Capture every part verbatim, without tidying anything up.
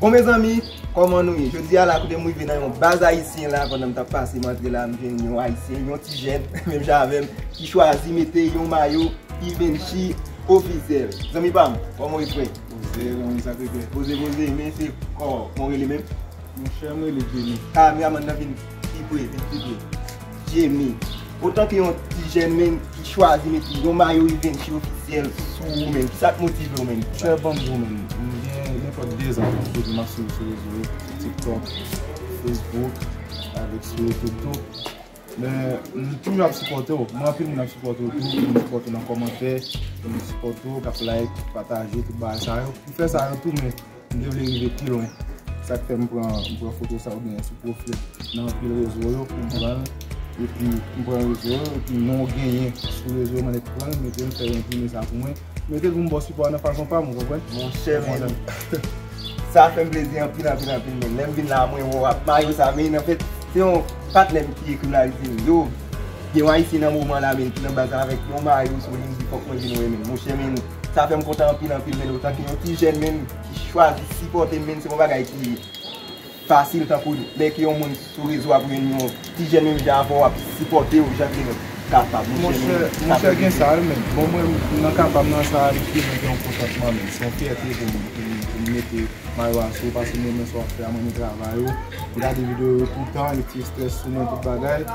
Bon, mezanmi, kòman nou ye? Jodi a la, kote m rive nan yon baz ayisyen la, pandan m t ap pase, m antre la, m jwenn yon ayisyen, yon ti jèn, menm jan avè m, ki chwazi mete yon mayo Givenchy ofisyèl. Zanmi pa m, kòman w ye, frè? Poze, zanmi, sa k rete? Poze, poze, men se kòman w rele menm? Monchè, m rele Jimmy. Kameramann nan, vin pi pre, vin pi pre. Jimmy, otan ke yon ti jèn, menm, ki chwazi mete yon mayo Givenchy ofisyèl sou ou, menm, kisa k motive w, menm? Monchè, ban m di w, menm, m gen nenpòt de zan ke m ap swiv sou rezo yo, sou TikTok, sou Facebook, avèk sou YouTube tou. Men, m toujou ap sipòte w. Mwen, anpil moun ap sipòte w tou, moun sipòte w nan kòmantè, moun sipòte w, k ap like, pataje, tout bagay sa yo. M fè sa yo tou, men m te vle rive pi lwen. Sa k fè m pran, m pran foto sa w genyen sou pwofil nan anpil rezo yo pou m pran l. Epi m pran rezo yo, epi non w genyen sou rezo yo, m annik pran l, mete l, fè yo enprime sa pou mwen. Mete l pou m ba w sipò a nan fason pa m, ou konprann? Monchè, men, sa fè m plezi anpil, anpil, anpil, men. Lè m vin la, mwen wè w ap mayo sa, men, anfèt, se yon patnè m ki ekri m la, li di m, yo, gen yon ayisyen nan moman la, men, ki nan baz la avèk yon mayo sou li, m di, fòk mwen vin wè, men. Monchè, men, sa fè m kontan anpil, anpil, men, otan ke yon ti jèn, men, ki chwazi sipòte m, men, se yon bagay ki fasil, tankou lè ke yon moun sou rezo ap jwenn yon ti jèn menm jan avè w, ap sipòte w, jan ke nou kapab. Monchè, monchè, gen sa wi, men. Bon, mwen, nan ka pa m nan, sa li reprezante yon kontantman, men se yon fyète pou m, pou m, pou m mete mayo a sou ou, paske mwen, mwen sa w ap fè a, mwen, mwen travay ou, m gade videyo yo toutan, li ti estrès sou mwen, tout bagay.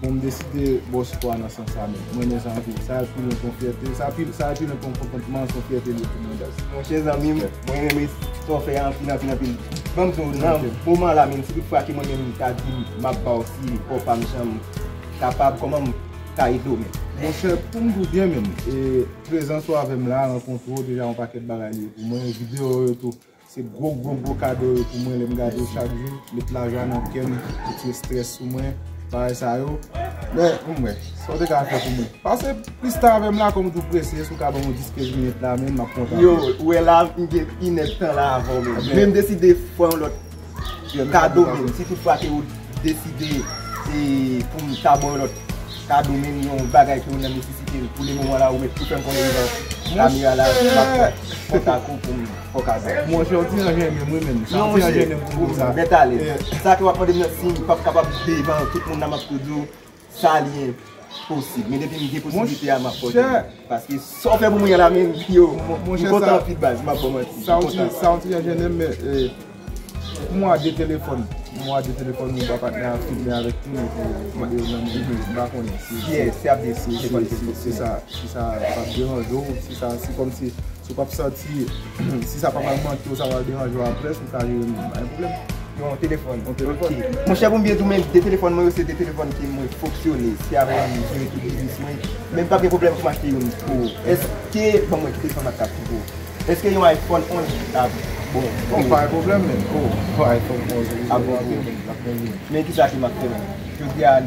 Bon, m deside ba w sipò a nan sans sa menm. Mwen renmen sa anpil. Sa pi lwen ke yon fyète. Sa pi, sa pi lwen ke yon kontantman, se yon fyète li ye pou mwen, baz. Monchè zanmi m, mwen renmen sa w fè a anpil, anpil, anpil. Ban m di w, nan moman la menm, si tout fwa ke mwen menm m ta di m ap ba w ti pòpa m jan m kapab, kòman m ka ede w menm? Monchè, pou m di w byen menm, e, prezans ou avè m la, rankontre w, deja yon pakèt bagay li ye pou mwen, videyo yo tou. Se gwo, gwo, gwo kado yo pou mwen lè m gade w chak jou. Met lajan nan kè m, retire estrès sou mwen, bagay sa yo. Men, anmwey, sa w te ka fè pou mwen? Pase plis tan avè m la, kòm ou tou prese, si w ka ban m yon dis kenz minit la, men m ap kontan. Yo, ou wè la, m gen inèdtan la avè w, men. Men m deside fè yon lòt kado, men. Si tout fwa ke ou deside, e, pou m ta ba w yon lòt kado, men yon bagay ke ou nan nesesite pou le moman la, ou mèt tou fè m konnen devan kamera la, m ap pran kontak ou pou m fè w kado. Monchè, ou ti jan jennen m wi, men. Sa, ou ti jan jennen m pou m di w sa. Mèt alèz. Sa ke w ap mande m nan, si m p ap kapab devan tout moun nan, m ap tou di w sa li enposib. Men depi m gen posiblite a, m ap fè w konnen. Paske sa w fè pou mwen la, men, yo, m kontan anpil baz, m ap ba w manti. Sa, ou ti jan jennen m, men, e, Pou mwen, de telefòn. Pou mwen, de telefòn, mwen ba patnè a filme avèk tou, epi mande yo nan men, m pa konnen si, si, si, si, si sa, si sa p ap deranje w, si sa, si kòmsi, si w p ap santi, si sa pa pral manke w, sa pral deranje w apre, si w ka jere m, pa gen pwoblèm. Yon telefòn. Yon telefòn. Ok. Monchè, pou m byen di w, men de telefòn mwen yo, se de telefòn ke mwen fonksyone. Se avè yo m jere tout biznis mwen. Men m p ap gen pwoblèm pou m achte youn pou ou. Èske, ban mwen ki telefòn m ap achte pou ou? Èske yon iPhone onz ap bon? Bon, pa gen pwoblèm, men. Oh, yon iPhone onz, ap bon pou ou. Men kisa ke m ap fè menm? Jodi a,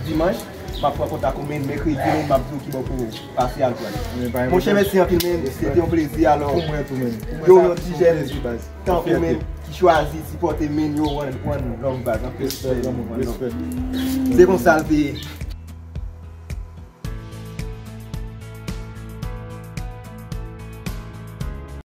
dimanch, m ap pran kontak ou, men mèkredi, men m ap di w kibò pou pase al pran l. Monchè, mèsi anpil, men. Se te yon plezi, alò. Pou mwen tou, men. Pou mwen, yo, sa yon ti jèn tankou ou menm ki chwazi sipòte, men, yo, one, one love, baz. Anpil respè, one love. Se konsa l te ye.